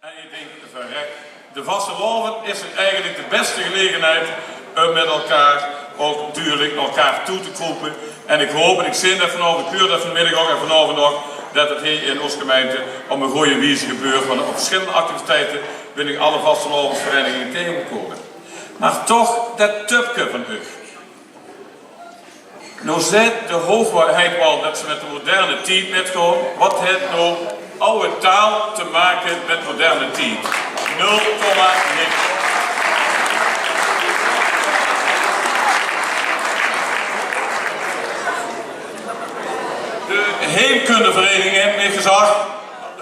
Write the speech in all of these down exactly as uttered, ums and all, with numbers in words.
En ich dink, verrek, de vastelaovend is eigelik de bèste gelegenheid um mit elkaar ouch natuurlik nao elkaar toe te kroepe. En ich haop, en ich zeen det vanaovend, ich huur det vanmiddig ouch en vanaovend nog, det 't hie in ós gemeinte op ein gooj wieze gebeurt, want op versjillende activiteite bin ich alle vastelaovesvereiniginge taengegekómme. Mer toch det tupke van uch. Noe zaet de hoeëgheid waal det ze mit de moderne tied mitgaon. Waat haet noe aw taal te make mit moderne tied? Nul komma niks. De heemkundevereniging haet mich gezag,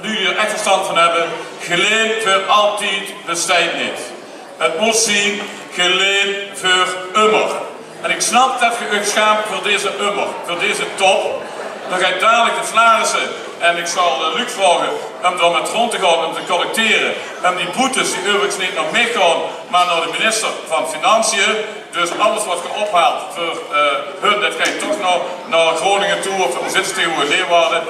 luuj die d'r ech verstand van höbbe: gelaen veur altied besteit neet. 't Mós zien gelaen veur ummer. En ich snap det geer uch sjaamt veur deze ummer, veur deze top. Dan gaon ich dalik de salarisse, en ich zal, eh, Luc vraoge um dao mit rónd te gaon um te collectere, um die boetes, die euverigens neet nao mich gaon, mer nao de minister van Financiën. Dus alles waat geer ophaalt veur, eh, hun, det geit toch nao, nao Groningen toe of, wie zits se, Leeuwarden.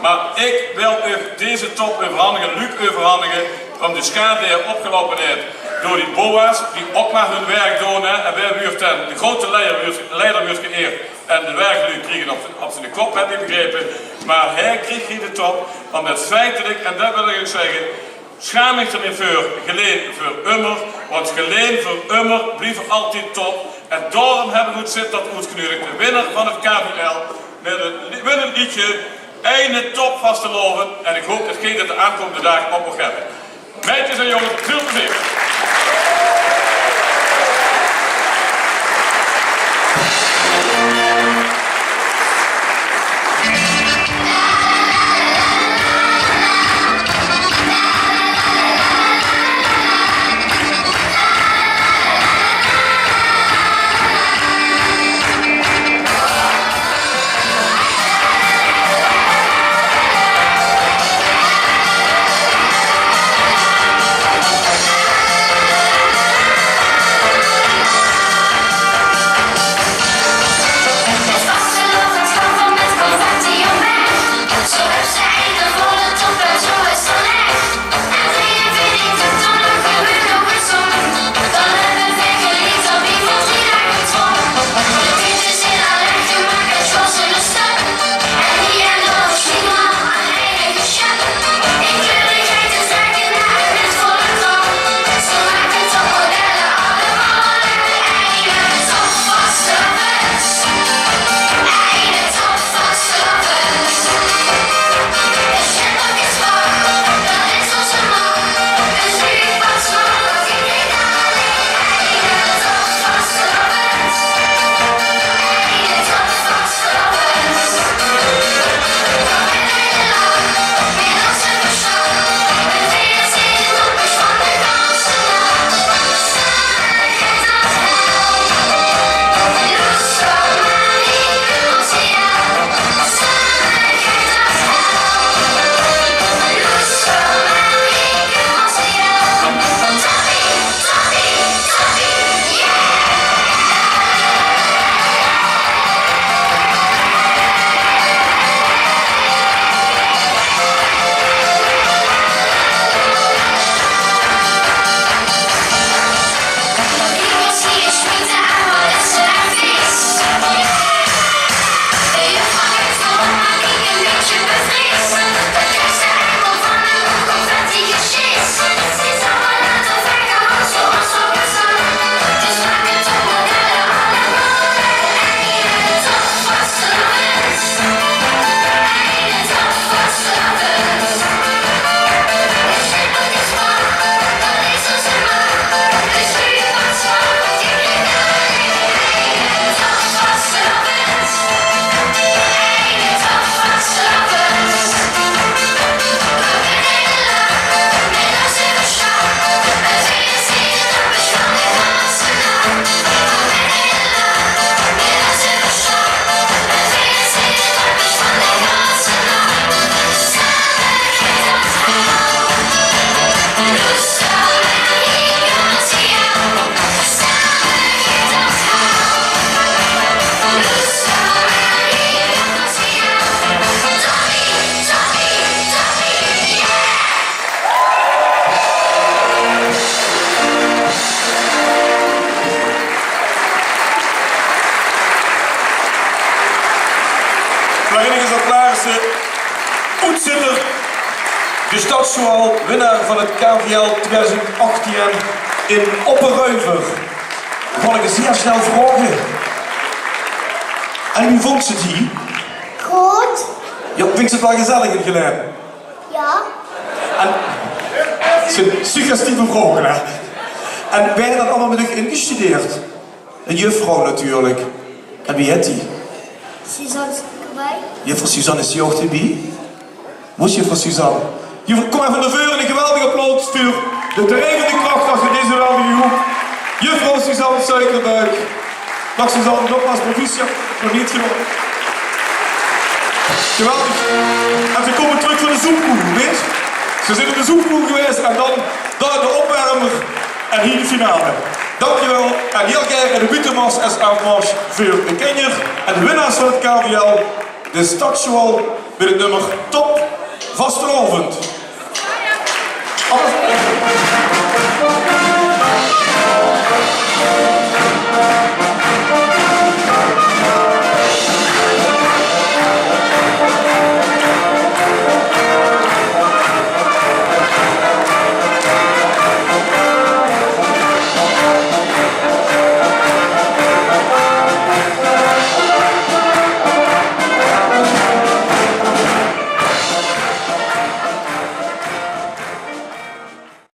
Mer ich wil uch deze top euverhandige, Luc euverhandige, um de sjaad die hae opgeloupe haet door die boa's, die ouch mer hun werk doon, hè. En wae wuuert dan, de groeate leier wuuert, leier wuuert geëerd en de werkluuj kriege op, op zien kop, höb ich begrepe. Mer hae krieg hie de top, umdet feitelik, en det wil ich uch zègke, sjaam uch d'r neet veur, gelaen veur ummer, want gelaen veur ummer blief altied top. En daorum höbbe v'r good zit det oetgeneudigde winnaar van 't K V L mit ein winnend leedje, eine top vastelaovend. En ich haop det geer det de aankómmende daag ouch nog höbt. Meidjes en jónges, väöl plezeer. Al winnaar van het K V L twieëdoezend achttieën in Opperruiver. Kan ik zeer snel vragen. En wie vónj ze het hie? Good. Ja, vinjs ze het waal gezellig in Gelaen? Ja. En, het zien suggestieve vraoge, hè? En wae haet det allemaol mit uch ingestudeerd? Ein juffrouw natuurlik. En wie hèt die? Suzanne Sukkerbeek. Juffrouw Suzanne is hie ouch d'rbie. Wo is juffrouw Suzanne? Juffrouw, kom effe nao veure, ein geweldig applaus veur de drijvende kracht achter deze geweldige groep. Juffrouw Suzanne Suikerbuik. Dag Suzanne, nogmaals proficiat. Nog neet gedaon. Geweldig. En ze kómme trök van de Zoepkoel, wèt? Ze zeen in de Zoepkoel gewaes en dan dao de opwermer en hie de finale. Dankjewel. En hiel gaer de buuttemars es aafmars veur de kinjer. En de winnaars van het K V L, de stadsjoal, mit het nummer Top Vastelaovend.